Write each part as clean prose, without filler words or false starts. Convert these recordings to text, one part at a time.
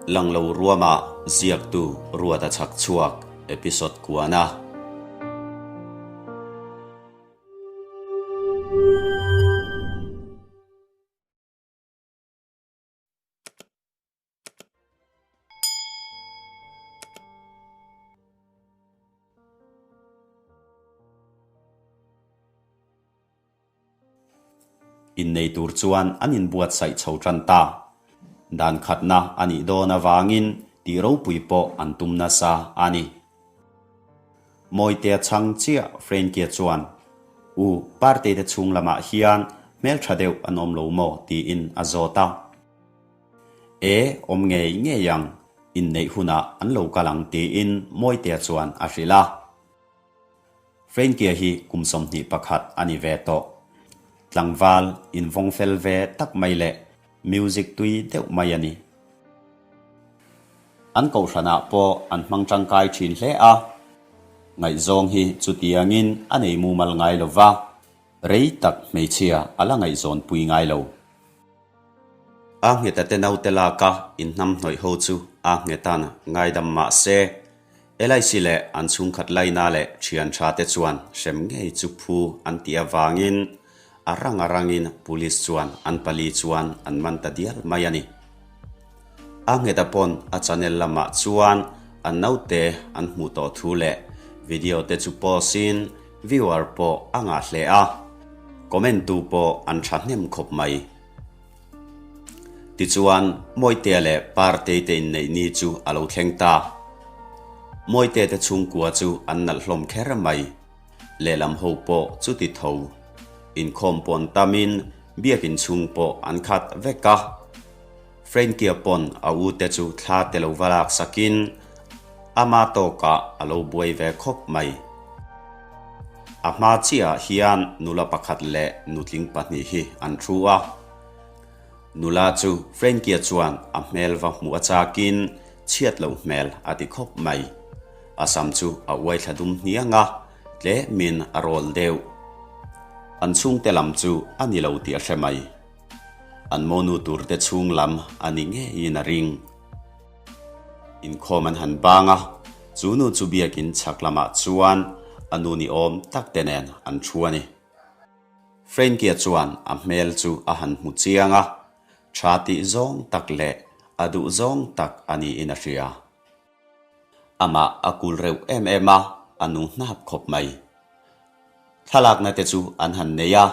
Langlo ruama ziaktu Ruata Chhakchhuak episode kuana. Innei tur chuan an inbuatsaih chho tan ta. Dan khatna a nih dawn avangin tih ropui pawh an tum nasa a ni. Mawitea chhang chiah Frankie chuan, U, Partei te chhung lamah hian hmeltha deuh an awm lo maw? tiin a zawt a. E, awm ngei ngei ang, inneih hunah an lo kal ang tiin Mawitea chuan a hrilh a. Frankie hi kum 21 a ni ve tawh. Tlangval invawng fel ve tak mai leh music tui deuh mai a ni. An kohhranah pawh an hmang tangkai thin hle a. Ngaihzawng hi chutiangin a nei mumal ngai lo va, rei tak hmeichhia a la ngaihzawnpui ngai lo. A ngheta te naute laka inhnamhnawih ho chu a nghetan ngaidam mah se, LIC leh an chhungkhat laina leh thian tha te chuan hrem ngei chu phu an tih avangin a rang a rangin police chuan an pali chuan an man ta dial mai a ni. A ngheta pawn a channel lamah chuan an naute an hmuh tawh thu leh video te chu post in viewer pawh a ngah hle a, comment tu pawh an thahnem khawp mai. Tichuan, Mawitea leh Partei te inneih ni chu a lo thleng ta. Mawitea te chhungkua chu an nalh hlawm kher mai. Lehlam ho pawh chuti tho. Inkhawm pawn tamin biakin chhung pawh an khat vek a. Frankie-a pawn a u te chu thla te lo va lak sakin ama tawkah a lo buai ve khawp mai. A hma chiahah hian nula pakhat leh nutling pahnih hi an thu a. Nula chu Frankie-a chuan a hmel va hmuh a chakin chhiat loh hmel a ti khawp mai. A sam chu a uai thla dum hniang a, tlemin a rawl deuh. An chhungte lam chu a ni lo tih a hre mai. An monu turte chhung lam a ni ngeiin a ring. Inkhawm an han bang a, chu nu chu biakin chhak lamah chuan a nu ni awm tak te nen an thu a ni. Frankie-a chuan a hmel chu a han hmu chiang a, tha tih zawng tak leh a duh zawng tak a niin a hria. Amah a kul reuh em em a, a nu hnap khawp mai. Thlalakna te chu an han nei a,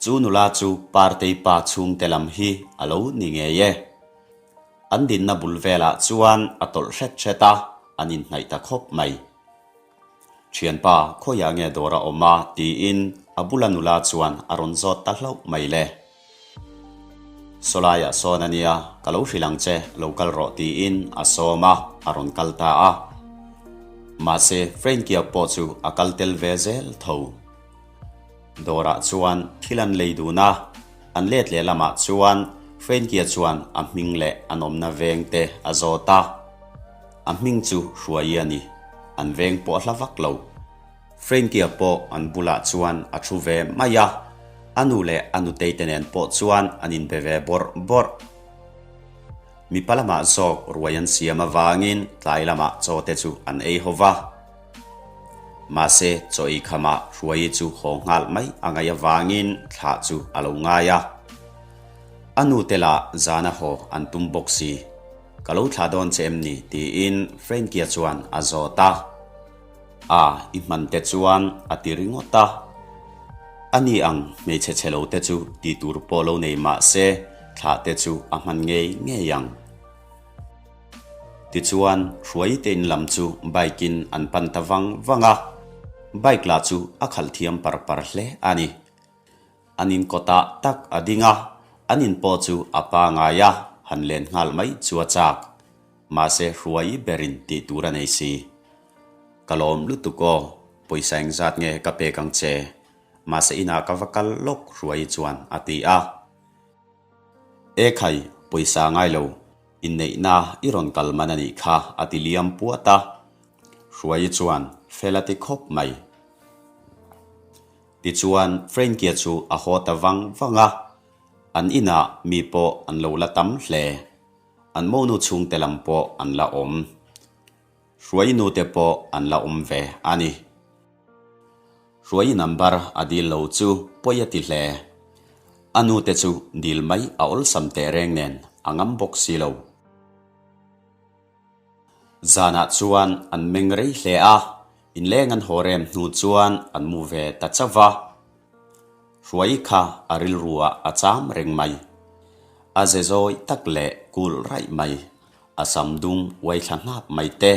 chu nula chu Partei pa chhungte lam hi a lo ni ngei e. An dinna bul velah chuan a tawlh hret hret a, an inhnaih ta khawp mai. Thianpa, khawiah nge dawr a awm a? tiin a bula nula chuan a rawn zawt ta hlauh mai le. Sawlaiah sawn a nia, ka lo hrilh ang che, lo kal rawh tiin a sawm a, a rawn kal ta a. Mahse, Frankie-a pawh chu a kal tel ve zel tho. Dawrah chuan thil an lei dun a, an let leh lamah chuan Frankie-a chuan a hming leh an awmna veng te a zawt a. A hming chu Hruaii a ni, an veng pawh a hla vak lo. Frankie-a pawh an bulah chuan a thu ve mai a, a nu leh a nutei te nen pawh chuan an inbe ve bawrh bawrh. Mipa lamah zawk ruai an siam avangin tlai lamah chaw te chu an ei ho va. Mahse, chaw ei khamah Hruaii chu haw nghal mai a ngaih avangin thlah chu a lo ngai a. A nute lah zana haw an tum bawk si. Ka lo thlah dawn che em ni? tiin Frankie-a chuan a zawt a. A, i hman te chuan a ti ringawt a. A ni ang, hmeichhe chhe lo te chu ti tur pawh lo nei mah se, thlah te chu a hman ngei ngei ang. Tichuan, Hruaite in lam chu bike in an pan ta vang vang a, bike lah chu a khalh thiam par par hle a ni. An in kawtah tak a ding a, an in pawh chu a pangai a, han len nghal mai chu a chak. Mahse Hruai berin tih tur a nei si. Ka lawm lutuk aw, pawisa engzat nge ka pek ang che? Mahse inah ka va kal lawk Hruai chuan a ti a. E khai, pawisa ngai lo, inneihna i rawn kal man a nih kha a ti liam puat a. Hruai chuan fel a ti khawp mai. Tichuan Frankie chu a haw ta vang vang a, an inah mi pawh an lo la tam hle. An monu chhungte lam pawh an la awm. Hruai nute pawh an la awm ve a ni. Hruai number a dil lo chu pawi a ti hle. A nute chu dil mai a awlsam teh reng nen a ngam bawk si lo. Zanah chuan an meng rei hle a, inleng an haw rem hnu chuan an mu ve ta chauh va. Hruai kha a rilruah a cham reng mai. A ze zawi tak leh kul raih mai, a sam dung uai thla hnap mai te,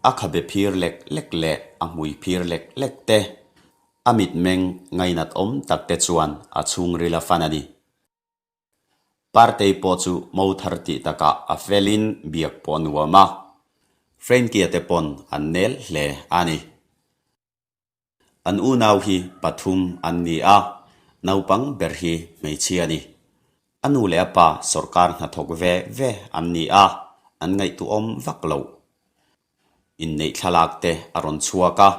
a khabe phir lek lek leh a hmui phir lek lek te, a mitmeng ngainat awm tak te chuan a chhungril a fan a ni. Partei pawh chu mo thar tih takah a felin biak pawh a nuam a, Frankie-a te pawn an nel hle a ni. An unau hi pathum an ni a, naupang ber hi hmeichhia a ni. A nu leh a pa sawrkar hnathawk ve ve an ni a, an ngaihtuahawm vak lo. Inneih thlalak te a rawn chhuak a,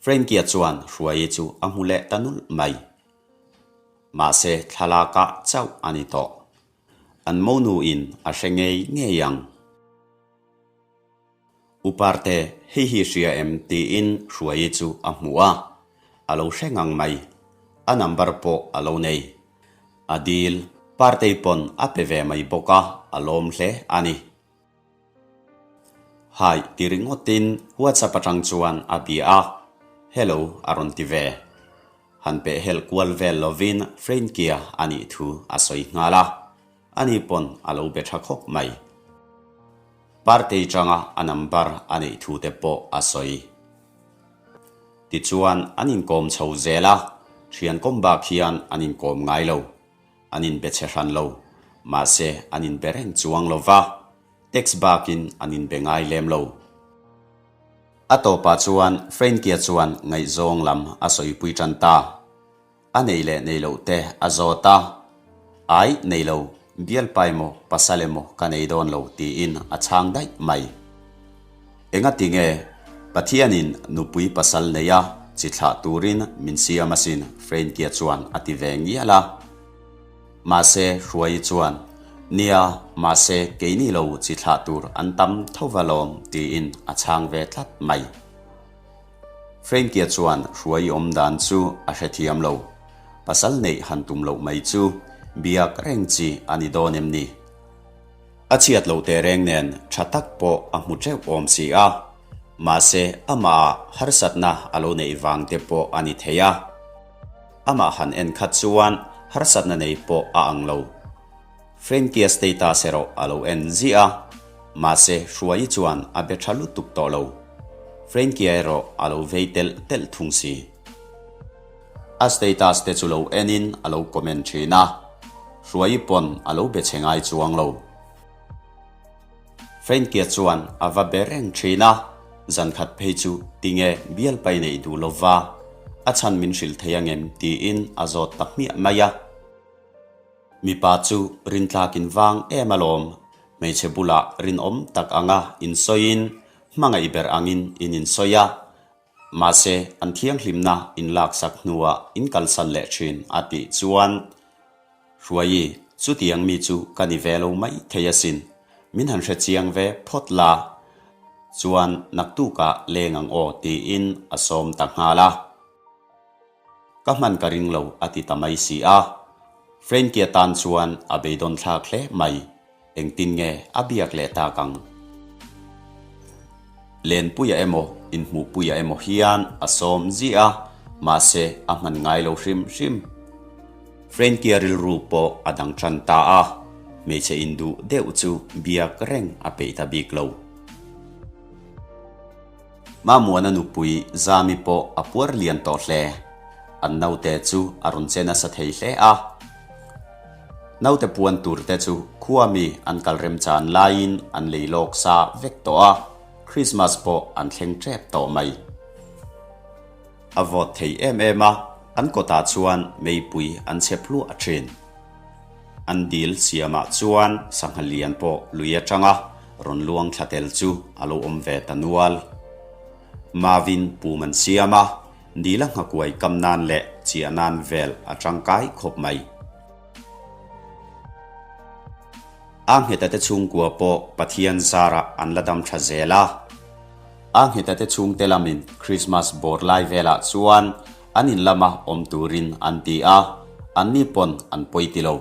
Frankie-a chuan Hruaii chu a hmu leh ta nulh mai. Mahse thlalakah chauh a ni tawh. An monu-in a hre ngei ngei ang. U Parte, hei hi hria em? tiin Hruaii chu a hmu a, a lo hre ngang mai. A number pawh a lo nei. A dil, Partei pawn a pe ve mai bawk a, a lawm hle a ni. Hai ti ringawtin WhatsApp atang chuan a bia a, Hello a rawn ti ve. Han pehhelh kual vel lovin Frankie-a a nih thu a sawi nghal a, ani pawn a lo be tha khawp mai. Partei tanga a number a neih thu te pawh a sawi. Tichuan an inkawm chho zel a, thian kawm bak hian an inkawm ngai lo. An inbe chhe hran lo, mahse an inbe reng chuang lo va, text bakin an inbe ngai lem lo. A tawpah chuan Frankie-a chuan ngaihzawng lam a sawipui tan ta. A nei leh nei loh te a zawt a, Ai, nei lo, bialpa emaw pasal emaw ka nei dawn lo tiin a chhang daih mai. Engati nge Pathianin nupui pasal nei a chi thlah turin min siam asin Frankie-a chuan a ti ve ngial a. Mahse Hruaii chuan, Nia, mahse keini lo chi thlah tur an tam tho va lawm tiin a chhang ve tlat mai. Frankie-a chuan Hruaii awm dan chu a hrethiam lo. Pasal neih han tum loh mai chu biak reng chi a ni dawn em ni? A chhiat loh teh reng nen tha tak pawh a hmu teuh awm si a, mahse amah ah harsatna a lo neih vang te pawh a ni thei a. Amah han en khat chuan harsatna nei pawh a ang lo. Frankie-a status erawh a lo en ziah a, mahse Hruaii chuan a be tha lutuk tawh lo. Frankie-a erawh a lo vei telh telh thung si. A status te chu lo enin a lo comment thin a, Hruaii pawn a lo be chhe ngai chuang lo. Frankie chuan a va be reng thin a, zankhat phei chu tinge bialpai neih duh lova a chhan min hrilh thei angem tiin a zawt ta hmiah mai a. Mipa chu rintlakin vang em alawm, hmeichhe bulah rinawm tak anga insawiin hmangaih ber angin in insawi a, Mahse, an thianghlimna in laksak hnuah in kalsan leh thin a tih chuan, Hruaii, chutiang mi chu ka ni ve lo mai thei asin, min han hre chiang ve phawt la, chuan naktukah leng ang aw tiin a sawm ta nghal a. Ka hman ka ring lo a ti ta mai si a. Frankie-a tan chuan a beidawn thlak hle mai. Engtin nge a biak leh tak ang? Lenpuia emaw inhmuhpuia emaw hian a sawm ziah a, mahse a hman ngai lo hrim hrim. Frankie-a rilru pawh a dang tan ta a, hmeichhe induh deuh chu biak reng a peih ta bik lo. Mamuana nupui Zami pawh a puar lian tawh hle. An naute chu a rawn che nasa thei hle a. Naute puan tur te chu khua mi an kal remchan laiin an lei lawk sa vek tawh a, Christmas pawh an thleng tep tawh mai. A vawt thei em em a, an kawtah chuan meipui an chhe hluah thin. An dil siamah chuan sangha lian pawh lui atanga rawn luang thla tel chu a lo awm ve ta nual. Mavin pum an siam a, dila nghakuai kam nan leh chiah nan vel a tangkai khawp mai. A ngheta te chhungkua pawh Pathian zarah an la dam tha zel a. A ngheta te chhungte lamin Krismas bawr lai velah chuan an in lama awm turin an ti a, anni pawn an pawi ti lo.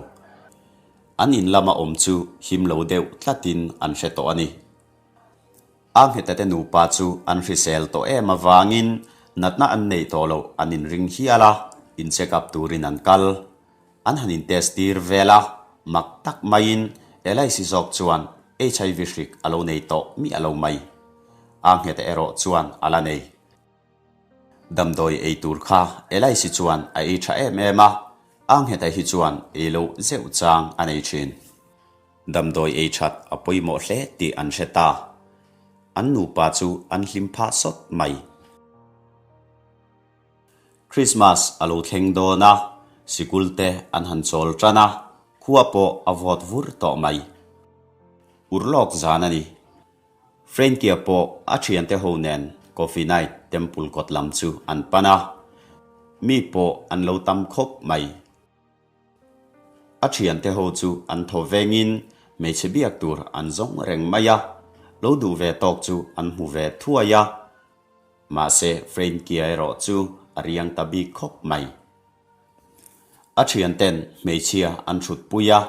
An in lama awm chu him lo deuh tlatin an hre tawh a ni. A ngheta te nupa chu an hrisel tawh em avangin natna an neih tawh loh an inring hial a, in check up turin an kal. An han in test tir vel a, mak tak maiin Elaisi zawk chuan HIV hrik a lo nei tawh miah lo mai. A ngheta erawh chuan a la nei. Damdawi ei tur kha Elaisi chuan a ei tha em em a, a ngheta hi chuan ei loh zeuh chang a nei thin. Damdawi ei that a pawimawh hle tih an hre ta. An nupa chu an hlim phah sawt mai. Krismas a lo thleng dawn a, sikul te an han chawl tan a, khua pawh a vawt vur tawh mai. Urlawk zan a ni. Frankie-a pawh a thiante ho nen Coffee Night Temple kawt lam chu an pan a, mi pawh an lo tam khawp mai. A thiante ho chu an thaw vengin hmeichhe biak tur an zawng reng mai a, lo duh ve tawk chu an hmu ve thuai a. Mahse Frankie-a erawh chu a riang ta bik khawp mai. A thianten hmeichhia an thutpui a,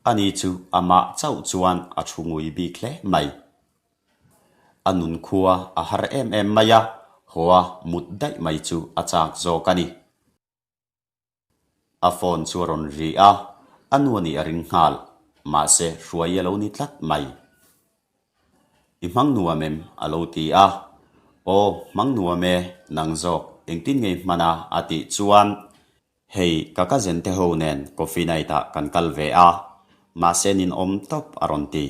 ani chu amah chauh chuan a thu ngui bik hle mai. A nun khua a har em em mai a, haw a mut daih mai chu a chak zawk a ni. A phone chu a rawn ri a, a nu a nih a ring nghal, mahse hruai a lo ni tlat mai. I hmang nuam em? a lo ti a. Aw, hmang nuam e, nang zawk, engtin ngei hman a? a tih chuan, Hei, ka cousin te ho nen coffee night ah kan kal ve a, mahse nin awm tawp a rawn ti.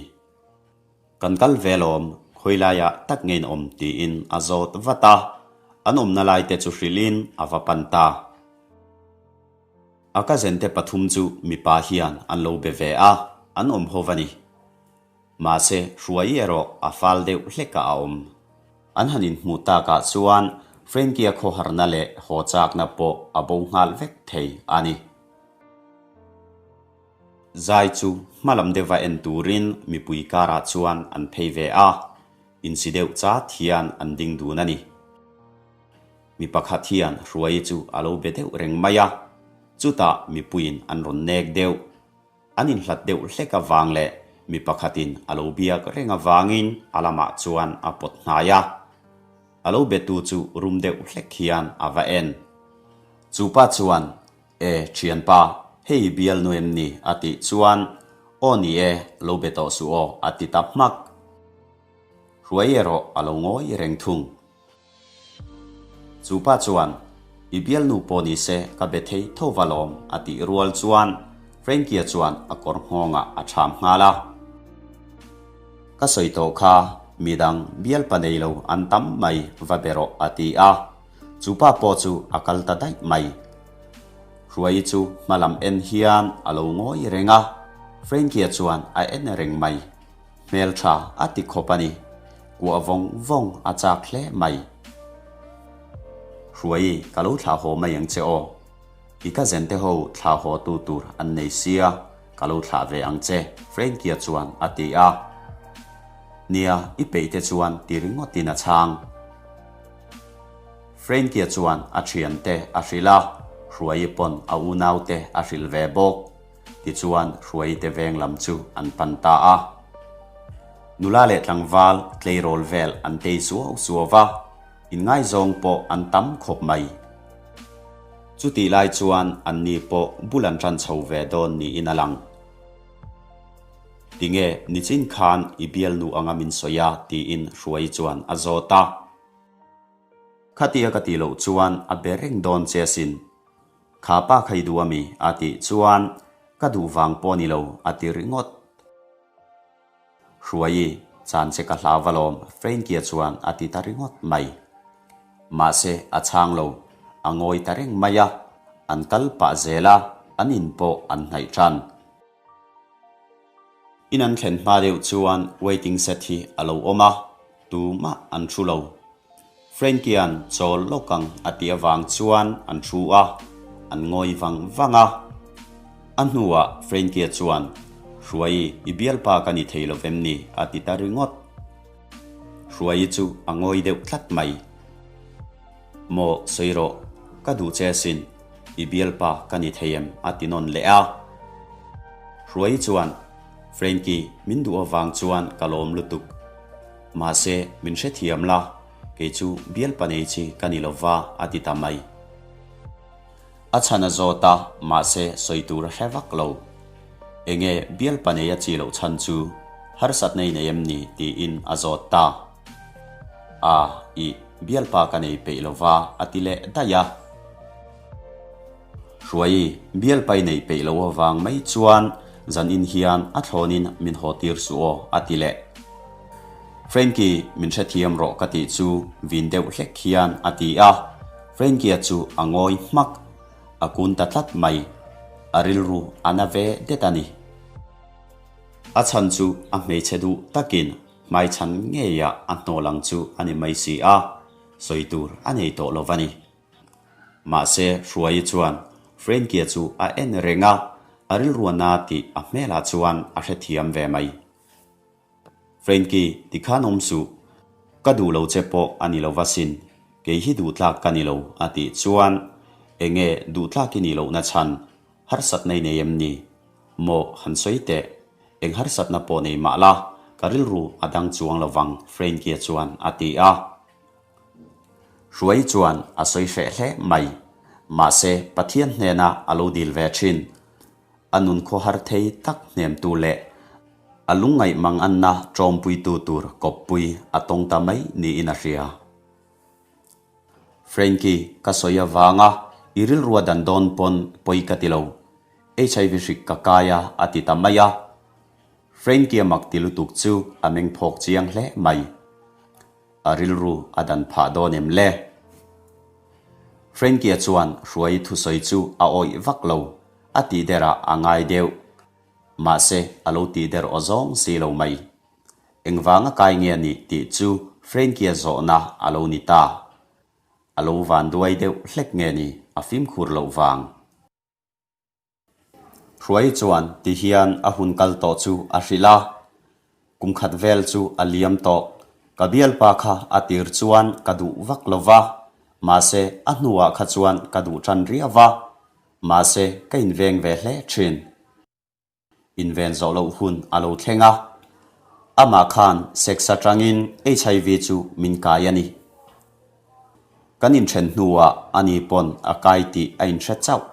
Kan kal ve lawm, khawi laiah tak nge in awm tiin a zawt vat a, an awmna lai te chu hrilhin a va pan ta. A cousin te pathum chu mipa hian an lo be ve a, an awm ho va ni. Mahse, Hruai erawh a fal deuh hlekah a awm. An han inhmuh takah chuan Frankie-a khawharna leh haw chakna pawh a bo nghal vek thei a ni. Zai chu hma lam deuha en turin mipui karah chuan an phei ve a, insi deuh chat hian an ding dun a ni. Mi pakhat hian Hruaii chu a lo be deuh reng mai a, chutah mipuiin an rawn nek deuh. An inhlat deuh hlek avang leh mi pakhatin a lo biak reng avangin a lamah chuan a pawt hnai a. A lo betu chu rum deuh hlek hian a va en. Chu pa chuan, E, thianpa, hei bialnu em ni? a tih chuan, Aw ni e, lo be tawh suh aw, a ti ta hmak. Hruai erawh a lo ngawi reng thung. Chu pa chuan, I bialnu pawh ni se ka be thei tho va lawm, a tih rual chuan Frankie-a chuan a kawr nghawngah a ṭham nghal a. Ka sawi tawh kha, midang bialpa nei lo an tam mai va be rawh, a ti a. Chu pa pawh chu a kal ta daih mai. Hruaii chu hma lam en hian a lo ngawi reng a, Frankie-a chuan a en reng mai. Hmeltha a ti khawp a ni. Kuah vawng vawng a chak hle mai. Hruaii, ka lo thlah haw mai ang che aw. I ka zente ho thlah haw tu tur an nei sia, ka lo thlah ve ang che, Frankie-a chuan a ti a. Nia, i peih te chuan ti ringawtin a chhang. Frankie-a chuan a thiante a hrilh a, Hruaii pawn a unaute a hrilh ve bawk. Tichuan Hruaite veng lam chu an pan ta a. Nula leh tlangval tleirawl vel an tei suau suau va, inngaizawng pawh an tam khawp mai. Chutih lai chuan anni pawh bul an ṭan chho ve dawn niin a lang. Tinge nichin khan i bialnu anga min sawi a? tiin Hruaii chuan a zawt a. Khatia ka tih loh chuan a be reng dawn che asin. Kha pa kha i duh ami? A tih chuan ka duh vang pawh ni lo a ti ringawt. Hruaii, chan che ka hlau alawm Frankie-a chuan a ti ta ringawt mai. Mahse a chhang lo, a ngawi ta reng mai a, an kal pah zel a, an in pawh an hnaih tan. In an thlen hma deuh chuan waiting set hi a lo awm a, tumah an thu lo. Frankie-a'n chawl lawk ang a tih avang chuan an thu a, an ngawi vang vang a. A hnuah Frankie-a chuan, Hruaii, i bialpa ka ni thei lo vem ni? a ti ta ringawt. Hruaii chu a ngawi deuh tlat mai. Maw, sawi rawh, ka duh che asin, i bialpa ka ni thei em? a ti nawn leh a. Hruaii chuan, Frankie, min duh avang chuan ka lawm lutuk. Mahse, min hrethiam la, kei chu bialpa nei chi ka ni lova, a ti ta mai. A chhan a zawt a, mahse sawi tur a hre vak lo. Enge bialpa nei a chi loh chhan chu harsatna i nei em ni tiin a zawt ta. A, ih, bialpa ka nei peih lova a ti leh daih a. Hruaii, bialpa i neih peih loh avang mai chuan zanin hian a thlawnin min haw tir suh aw a ti leh. Frankie, min hrethiam rawh ka tih chu vin deuh hlek hian a ti a. Frankie-a chu a ngawi hmak, a kun ta tlat mai. A rilru a na ve det a ni. A chhan chu a hmeichhe duh takin hmaichhan ngeiah a hnawl ang chu a ni mai si a, sawi tur a nei tawh lo va ni. Mahse, Hruaii chuan Frankie-a chu a en reng a, a rilru a na tih a hmelah chuan a hrethiam ve mai. Frankie, tikhan awm suh. Ka duh lo che pawh a ni lo va sin. Kei hi duh tlak ka ni lo, a tih chuan, Enge duh tlak i nih lohna chhan? Harsatna i nei em ni? Maw, han sawi teh. Eng harsatna pawh nei mah la, ka rilru a dang chuang lo vang, Frankie chuan a ti a. Hruai chuan a sawi hreh hle mai. Mahse, Pathian hnena a lo dil ve thin. A nun khawhar thei tak hnemtu leh a lungngaih manganna ṭawmpuitu tur kawppui a tawng ta mai niin a hria. Frankie, ka sawi avanga i rilrua dan dawn pawn pawi ka ti lo. HIV hrik ka kai a, a ti ta mai a. Frankie a mak ti lutuk chu a meng phawk chiang hle mai. A rilru a dan phah dawn em le? Frankie-a chuan Hruai thusawi chu a awih vak lo, a tih derah a ngai deuh. Mahse, a lo tih der aw zawng si lo mai. Engvanga kai nge a nih tih chu Frankie-a zawhna a lo ni ta. A lo vanduai deuh hlek nge ni, a fimkhur loh vang. Hruai chuan ti hian a hun kal tawh chu a hrilh a, Kum khat vel chu a liam tawh. Ka bialpa kha a tir chuan ka duh vak lo va, mahse a hnuah kha chuan ka duh tan riau va, mahse ka inveng ve hle thin. Inven zawh loh hun a lo thleng a, amah khan sex atangin HIV chu min kai a ni. Kan inthen hnuah ani pawn a kai tih a inhre chauh.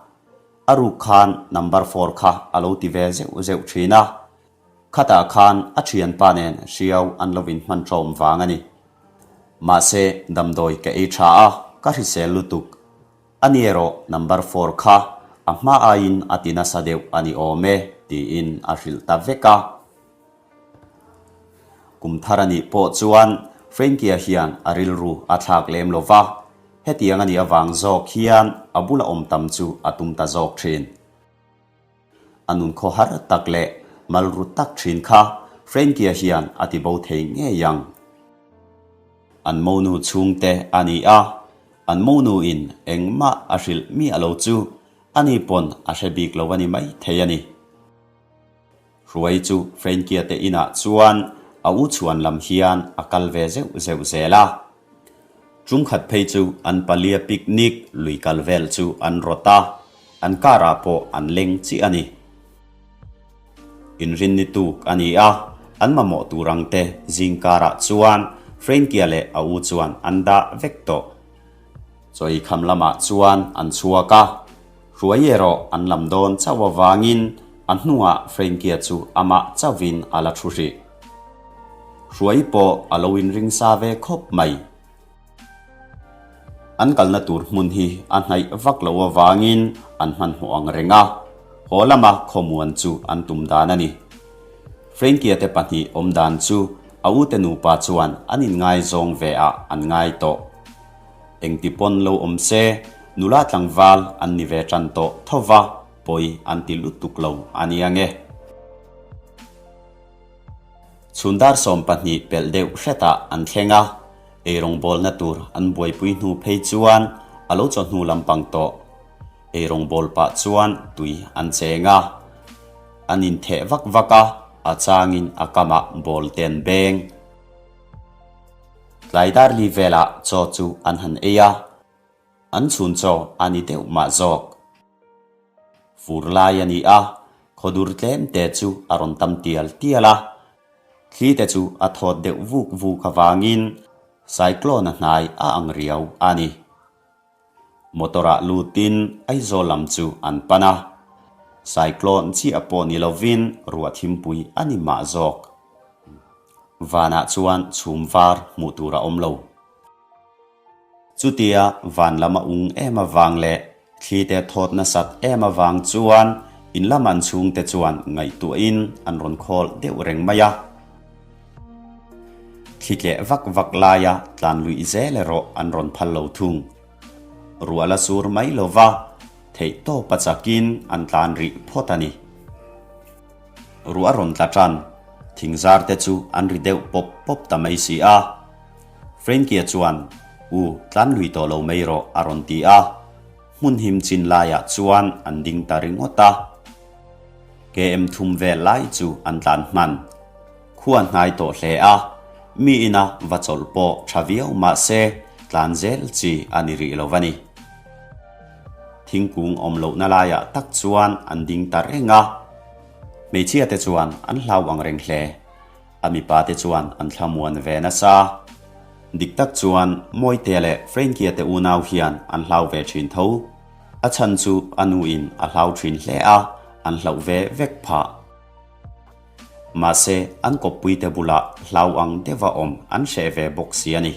A ruk khan number four kha a lo ti ve zeuh zeuh thin a. Khatah khan a thianpa nen hriau an lo inhman ṭawm vang a ni. Mahse damdawi ka ei tha a, ka hrisel lutuk. A ni erawh number four kha a hma aiin a ti nasa deuh a ni awm e tiin a hrilh ta vek a. Kum thar a nih pawh chuan Frankie-a hian a rilru a thlak lem lo va, hetiang a nih avang zawk hian a bula awm tam chu a tum ta zawk thin. A nun khawhar tak leh malru tak thin kha Frankie-a hian a ti bo thei ngei ang. An monu chhungte a ni a, an monu-in engmah a hrilh miah lo chu ani pawn a hre bik lo a ni mai thei a ni. Hruai chu Frankie-a te inah chuan a u chhuan lam hian a kal ve zeuh zeuh zel a. Ṭumkhat phei chu an palia picnic lui kal vel chu an rawt a, an car ah pawh an leng chiah a ni. Inrinni tuk a ni a, an mamawh tur ang te zing car ah chuan Frankie-a leh a u chuan an dah vek tawh. Chawi kham lamah chuan an chhuak a, Hruai erawh an lam dawn chauh avangin a hnungah Frankie-a chu amah chauhin a la thu hrih. Hruai pawh a lo inring sa ve khawp mai. An kalna tur hmun hi a hnaih vak loh avangin an hmanhmawh ang reng a, haw lama khawmuan chu an tum dan a ni. Frankie-a te pahnih awm dan chu a ute nupa chuan an inngaizawng ve ah an ngai tawh. Engti pawn lo awm se, nula tlangval an ni ve tan tawh tho va, pawi an ti lutuk lo a nia nge. Chhun dar 12 pelh deuh hretah an thleng a, eirawngbawlna tur an buaipui hnu phei chuan a lo chawhnu lampang tawh. Eirawngbawl pah chuan tui an cheng a. An intheh vak vak a, a changin a kamah ball te an beng. Tlai dar li velah chaw chu an han ei a, an chhun chaw a ni deuh mah zawk. Fur lai a ni a, khawdur tlem te chu a rawn tam tial tial a, thli te chu a thawt deuh vuk vuk avangin cyclone a hnai a ang riau a ni. Motor ah lutin Aizawl lam chu an pan a, cyclone chiah pawh ni lovin ruah thimpui a ni mah zawk. Vanah chuan chhum var hmuh tur a awm lo. Chutia van lam a ung em avang leh thli te thawt nasat em avang chuan in lam an chhungte chuan ngaihtuahin an rawn khawl deuh reng mai a. Thli tleh vak vak laia tlan luih zel erawh an rawn phal lo thung. Ruah la sur mai lova theih tawp a chakin an tlan rih phawt a ni. Ruah a rawn tla tan, thingzar te chu an ri deuh pawp pawp ta mai si a. Frankie-a chuan, U, tlan lui tawh lo mai rawh a rawn ti a. Hmun him chin laiah chuan an ding ta ringawt a. KM thum vel lai chu an tlan hman. Khua hnai tawh hle a, mi ina va chawlh pawh tha viau mah se tlan zel chi a ni rih lo va ni. Thingkung awm lohna laiah tak chuan an ding ta reng a, hmeichhia te chuan an hlau ang reng hle. A mipa te chuan an thlamuan ve nasa. Dik tak chuan Mawitea leh Frankie-a te unau hian an hlau ve thin tho. A chhan chu a nuin a hlau thin hle a, an hlauh ve vek phah. Mahse, an kawppuite bulah hlau ang deuha awm an hreh ve bawk si a ni.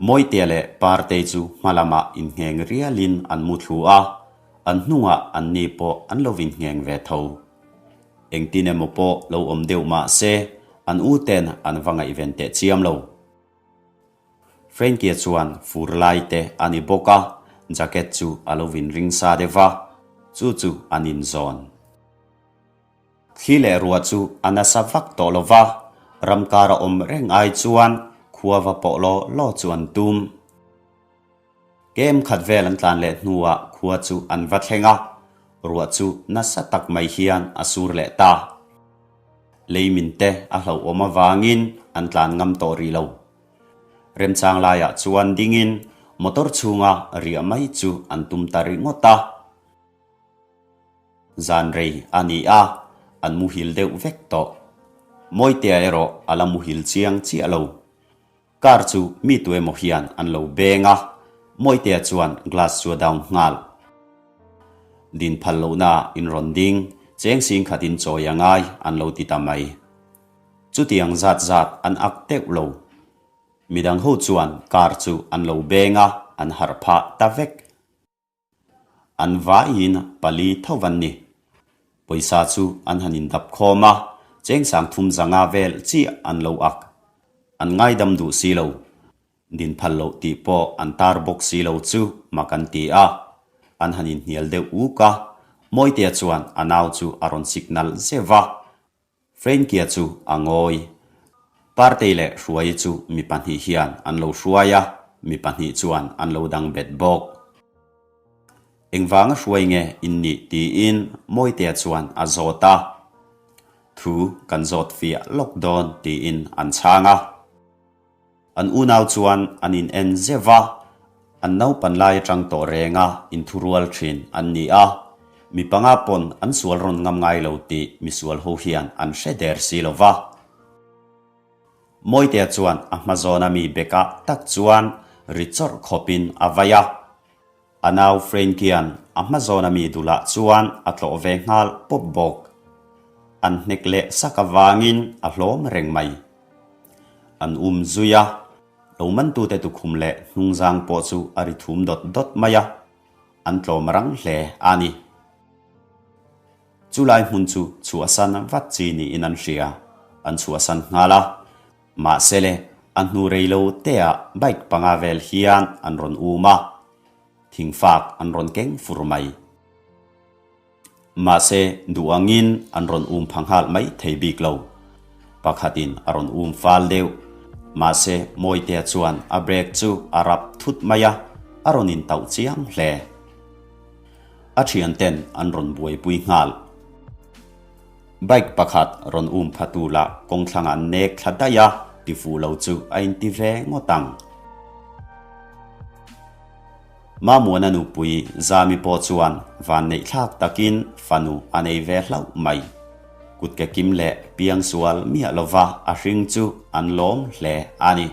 Mawitea leh Partei chu hma lamah inngheng rialin an mu thlu a, an hnungah anni pawh an lo inngheng ve tho. Engtin emaw pawh lo awm deuh mah se, an u ten an va ngaihven teh chiam lo. Frankie chuan fur lai te a ni bawk a, jacket chu a lo vin ring sa deuh va, chu chu an inzawn. Thli leh ruah chu a nasa vak tawh lo va, ram kar a awm reng ai chuan khua va pawh law law chu an tum. Kem khat vel an tlan leh hnuah khua chu an va thleng a, ruah chu nasa tak mai hian a sur leh ta. Leimin te a hlauhawm avangin an tlan ngam tawh rih lo. Remchang laiah chuan dingin motor chhunga riah mai chu an tum ta ringawt a. Zan rei a ni a, an muhil deuh vek tawh. Mawitea erawh a la muhil chiang chiah lo. Car chu mi tuemaw hian an lo beng a, Mawitea chuan glass chu a down nghal. Din phal lohna in rawn ding, cheng sing khatin chawi a ngai an lo ti ta mai. Chutiang zat zat an ak teuh lo. Midang ho chuan car chu an lo beng a, an harh phah ta vek. An vaiin pali tho an ni. Pawisa chu an han indap khawm a, chengsang thum zanga vel chiah an lo ak. An ngaidam duh si lo. Din phal loh tih pawh an tar bawk si lo chu mak an ti a. An han inhnial deuh uk a, Mawitea chuan a nau chu a rawn signal zeuh a. Frankie-a chu a ngawi. Partei leh Hruaii chu mi pahnih hian an lo hruai a, mi pahnih chuan an lo dang bet bawk. Engvanga hruai nge in nih tiin Mawitea chuan a zawt a. Thu kan zawt fiah lawk dawn tiin an chhang a. An unau chuan an in en zeuh a, an naupan lai atang tawh renga inthurual thin an ni a, mi panga pawn an sual rawn ngam ngai lo tih misual ho hian an hre der si lo va. Mawitea chuan a hma zawna mi bekah tak chuan ri chawrh khawpin a vai a. A nau Frankie-a'n a hma zawna mi dulah chuan a tlawh ve nghal pawp bawk. An hnek leh sak avangin a hlawm reng mai. An um zui a, lo mantute tukhum leh hnungzang pawh chu a ri thum dawt dawt mai a, an tlawm rang hle a ni. Chulai hmun chu chhuahsan vat chi niin an hria, an chhuahsan nghal a. Mahse le, a hnu rei lo teah bike panga vel hian an rawn um a, thingfak an rawn keng fur mai. Mahse, duh angin an rawn um pha nghal mai thei bik lo. Pakhatin a rawn um fal deuh. Mahse, Mawitea chuan a brake chu a rap thut mai a, a rawn intauh chiang hle. A thianten an rawn buaipui nghal. Bike pakhat rawn um phatu lah kawngthlangah an nek thla daih a, tifuh lo chu a inti ve ngawt ang. Mamuana nupui Zami pawh chuan vanneih thlak takin fanu a nei ve hlauh mai. Kutke kim leh piangsual miah lova a hring chu an lawm hle a ni.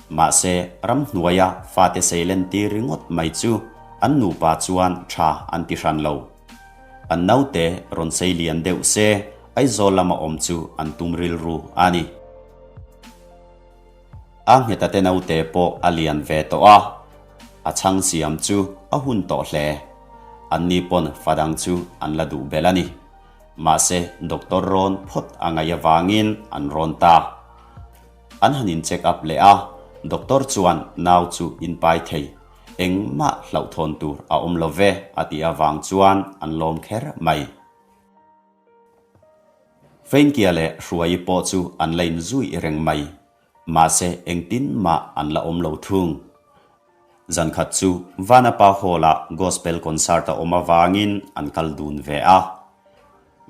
Mahse, ramhnuaia fate seilen tir ringawt mai chu an nupa chuan tha an ti hran lo. An naute rawn sei lian deuh se Aizawl lama awm chu an tum rilru a ni. A ngheta te naute pawh a lian ve tawh a, a chhang siam chu a hun tawh hle. Anni pawn fa dang chu an la duh belh a ni. Mahse, doctor rawn phawt a ngaih avangin an rawn ta. An han in check up leh a, doctor chuan nau chu in pai thei, engmah hlauhthawn tur a awm lo ve a tih avang chuan an lawm kher mai. Feinkia leh Hruaii pawh chu an la in zui reng mai, mahse engtin mah an la awm lo thung. Zankhat chu Vanapa Hall-ah Gospel Concert a awm avangin an kal dun ve a.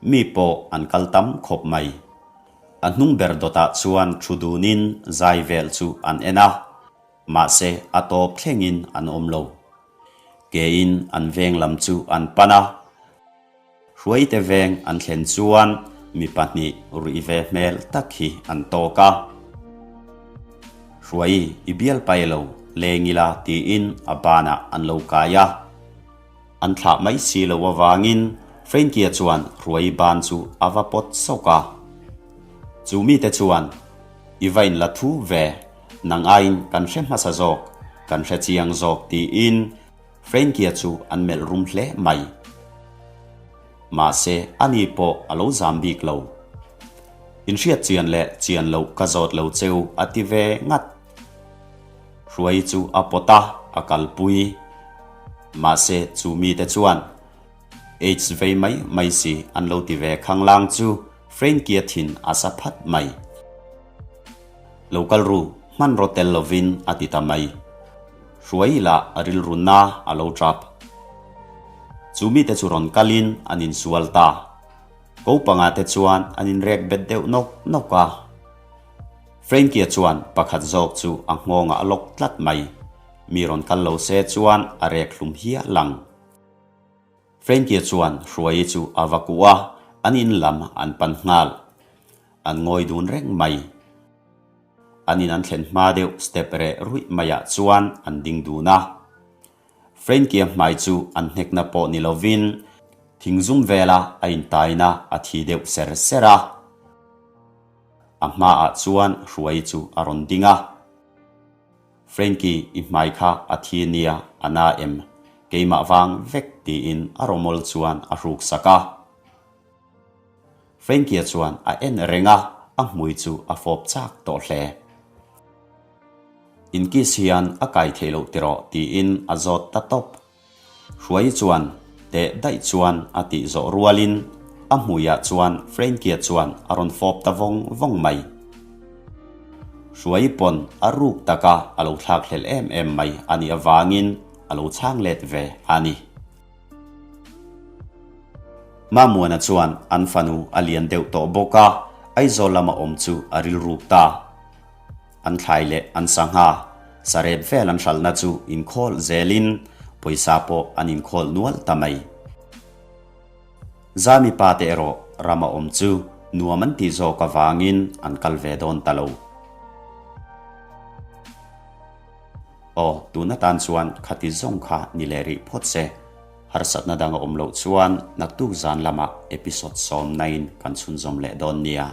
Mi pawh an kal tam khawp mai. A hnung ber dawtah chuan thu dunin zai vel chu an en a, mahse a tawp thlengin an awm lo. Kein an veng lam chu an pan a. Hruaite veng an thlen chuan mi pahnih ruih ve hmel tak hi an tawk a. Hruai i bial pai lo leng ila tiin a banah an lo kai a. An thlah mai si lo avangin Frankie-a chuan Hruai ban chu a va pawt sawk a. Chu mite chuan, I va inla thu ve, nang aiin kan hre hmasa zawk, kan hre chiang zawk tiin Frankie-a chu an melh rum hle mai. Mahse, ani pawh a lo zam bik lo. Inhriat chian leh chian loh ka zawt lo cheu a ti ve ngat. Hruai chu a pawt a, a kalpui. Mahse, chu mite chuan Aids vei mai mai si an lo ti ve khanglang chu Frankie-a thin a sa phat mai. Lo kal ru, hmanraw tel lovin a ti ta mai. Hruai lah a rilru na a lo tap. Chu mite chu rawn kalin an insual ta. Ko panga te chuan an inrek bet deuh nawk nawk a. Frankie-a chuan pakhat zawk chu a nghawngah a lawk tlat mai. Mi rawn kal lo se chuan a rek hlum hial ang. Frankie-a chuan Hruaii chu a va kuh a, an in lam an pan nghal. An ngawi dun reng mai. An in an thlen hma deuh step reh ruih maiah chuan an ding dun a. Frankie-a hmai chu an hnekna pawh ni lovin thingzum vela a intaina a thi deuh ser ser a. A hmaah chuan Hruaii chu a rawn ding a. Frankie, i hmai kha a thi nia, a na em? Keimah vang vek tiin a rawmawl chuan a hruk sak a. Frankie-a chuan a en reng a, a hmui chu a fawp chak tawh hle. Inkiss hian a kai theih loh tiraw tiin a zawt ta tawp. Hruai chuan teh daih chuan a tih zawh rualin a hmuiah chuan Frankie-a chuan a rawn fawp ta vawng vawng mai. Hruai pawn a ruk taka a lo thlak hlel em em mai a nih avangin a lo chhang let ve a ni. Mamuana chuan an fanu a lian deuh tawh bawk a, Aizawl lama awm chu a rilruk ta. An thlai leh an sangha, sarep vel an hralhna chu inkhawl zelin pawisa pawh an inkhawl nual ta mai. Zami pa te erawh rama awm chu nuam an tih zawk avangin an kal ve dawn ta lo. Aw, tun atan chuan khati zawng kha ni leh rih phawt se, harsatna dang a awm loh chuan naktuk zan lamah episode 19 kan chhunzawm leh dawn nia.